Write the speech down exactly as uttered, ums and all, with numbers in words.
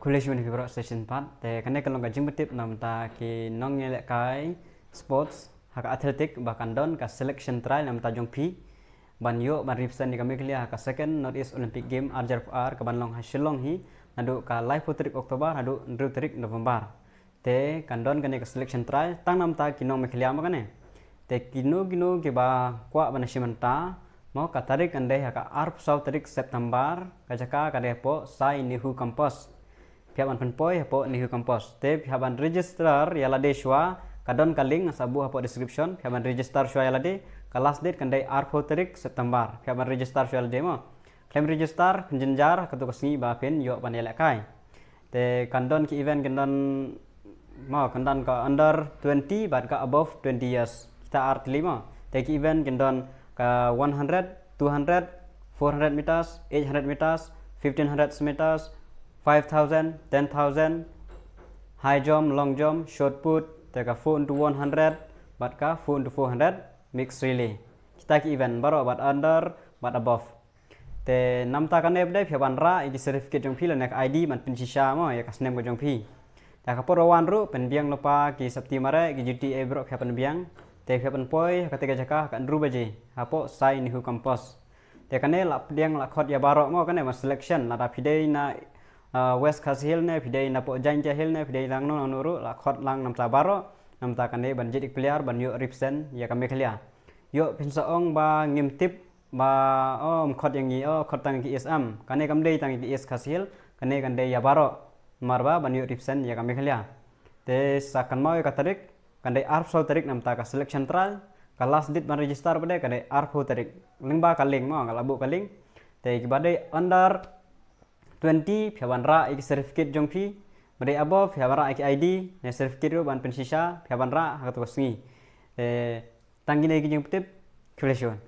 Khublei shibun ïa phi baroh shisien pat. Te kane ka long ka jingpyntip namar ki nongïalehkai sports ha ka athletic ba kan don ka selection trial namar jong phi ban ïoh ban represent ïa ka Meghalaya ha ka second North East Olympic Game ar hajar arphew ar ka ban long ha Shillong hi naduh ka laiphew tarik October haduh hynriew tarik November. Te kan don kane ka selection trial tang namar ki nong Meghalaya mo kane. Te kino kino kiba kwah ban shim bynta mo, ka tarik kan dei ha ka arphew saw tarik September, ka jaka ka dei hapoh Sai Nehu Campus. Phi hap ban pynpoi hapoh Nehu Campus. Te phi hap ban register ïa lade shuwa, ka don ka link nga sa buh hapoh description, phi hap ban register shuwa ïa lade, ka last date kan dei arphew tarik September, phi hap ban register shuwa ïa lade mo. Khlem register, phin jynjar ha kato ka sngi ba phin ïoh ban ïalehkai. Te kan don ki event kan don mo, kan don ka under twenty bad ka above twenty years. Kita ar tylli mo. Te ki event kan don ka one hundred, two hundred, four hundred meters, eight hundred meters, fifteen hundred meters, five thousand, ten thousand, high jump, long jump, shot put, te ka four into one hundred bad ka four into four hundred mixed relay. Kita ki event baroh bad under bad above. Te namar kane pat de phi hap ban rah ïa ki certificate jong phi lane ka I D ban pynshisha mo ïa ka snem ka jong phi. Te ha ka por ba wan ruh pynbiang lypa ki sopti mareh, ki G T A baroh phi hap pynbiang. Te phi hap pynpoi ha katei ka jaka ha ka hynriew baje hapoh Sai Nehu Campus. Te kane la pdiang la khot ïa baroh mo, kane mo selection, lada phi dei na ah, West Khasi Hills ne, phi dei napoh Jaintia Hills ne, phi dei langno langno ruh, la khot lang namar baroh, namar kane ban jied ïa ki player ban ïoh represent ïa ka Meghalaya. Ïoh phin sa ong ba ngim tip ba, oh, ym khot ïa ngi, oh, khot tang ïa ki East, em. Kane kam dei tang ïa ki East Khasi Hills, kane kan dei ïa baroh. Namar ba ban ïoh represent ïa ka Meghalaya. Te sa kynmaw ïa ka tarik, kan dei arphew saw tarik namar ka selection trial, ka last date ban register pat de kan dei arphew tarik. Lyngba ka link mo, nga la buh ka link. Te kiba dei under twenty, phi hap ban rah ïa ki certificate jong phi. Ba dei above, phi hap ban rah ïa ki I D ne certificate ruh ban pynshisha, phi hap ban rah ha kato ka sngi. Te tang kine ki jingpyntip, khublei shibun.